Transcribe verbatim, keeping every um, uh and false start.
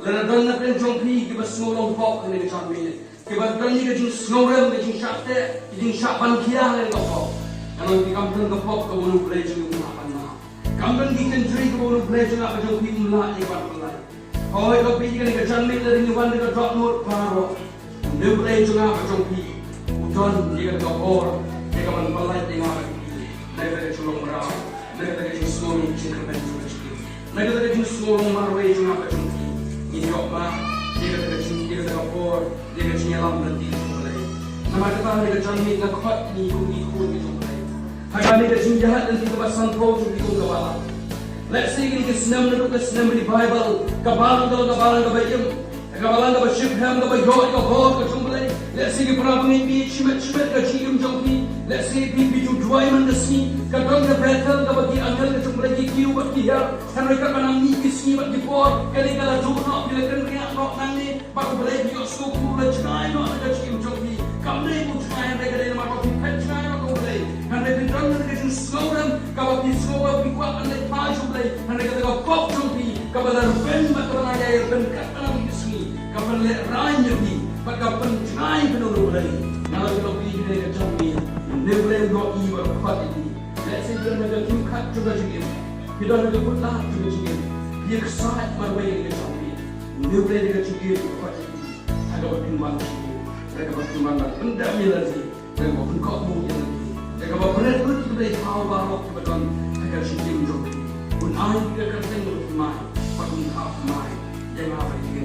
Lada don na pdeng jong phi kiba sngew long pop ha kane ka janmiet, kiba don ïa ka jingsngewrem, ka jingshah teh, ka jingshah ban khia ha kane ka pop, nga ong ïa phi, kam don ka pop kaba U Blei jong ngi um lah ban map. Kam don ki kynjri kaba U Blei jong nga bad jong phi um lah ïa ka ban pynlait. Hooid, ka phi, ïa kane ka janmiet lada ngi wan da ka dohnud baroh, U Blei jong nga bad jong phi u don ïa ka bor, ïa ka ban pynlait ïa nga bad phi na kata ka jinglong mraw, na kata ka jingsngew jingkyrmen jong ka jingim, na kata ka jingsngew marwei jong nga bad jong phi. Ngin ïoh map ïa kata ka jing, ïa kata ka bor, ïa ka jingïalam lynti jong U Blei. Namar kata ha kane ka janmiet nga khot ïa ngi kum ki khun ki jong U Blei ha kane ka jingïaid lynti kaba sanphew jong phi kum ka balang. Lehse kine ki snem naduh ka snem revival, ka balang ka long ka balang kaba im, ka balang kaba shitrhem, kaba ïoh ïa ka bor ka jong U Blei. Lehse ki para bangeit phi shimet shimet ka jingim jong phi. Lehse phi, phi ju duwai man ka sngi. Ka don ka Bethel kaba ki angel ka jong U Blei ki kiew bad ki hiar. Hynrei katba nang mih ki sngi bad ki por, kane ka la duh noh, phi la kynriah noh nangne. Bad U Blei phi ïohsngew kum u la jngai noh na ka jingim jong phi. Kam dei u jngai, hynrei ka dei namar ba phi phet jngai noh ïa U Blei. Hynrei phi don na ka jingsngewrem kaba phi sngew ba phi kwah ban leit phai sha U Blei. Hynrei kata ka pop jong phi kaba la rben bad kaba la ïai rben katba nang mih ki sngi, ka pynlehrain ïa phi bad ka pynjngai phi na U Blei. Nga la ong ïa phi ha kane ka janmiet, U Blei u ïohi bad u khot ïa phi. Lehse phi don ha ka kyrkhat jong ka jingim, phi don ha ka kut lad jong ka jingim, phi ïaksaid marwei ha kane ka janmiet, U Blei ha ka jingim u khot ïa phi. Ha kaba phin wan sha u, ha kaba phin wan ban pyndem ïa lade, ha kaba phin kohnguh ïa lade, ha kaba phin rit lut ïa ki blei thaw baroh kiba don ha ka jingim jong phi. Un ai ïa ka kyrteng jong u thymmai bad un thap thymmai ïa nga bad ïa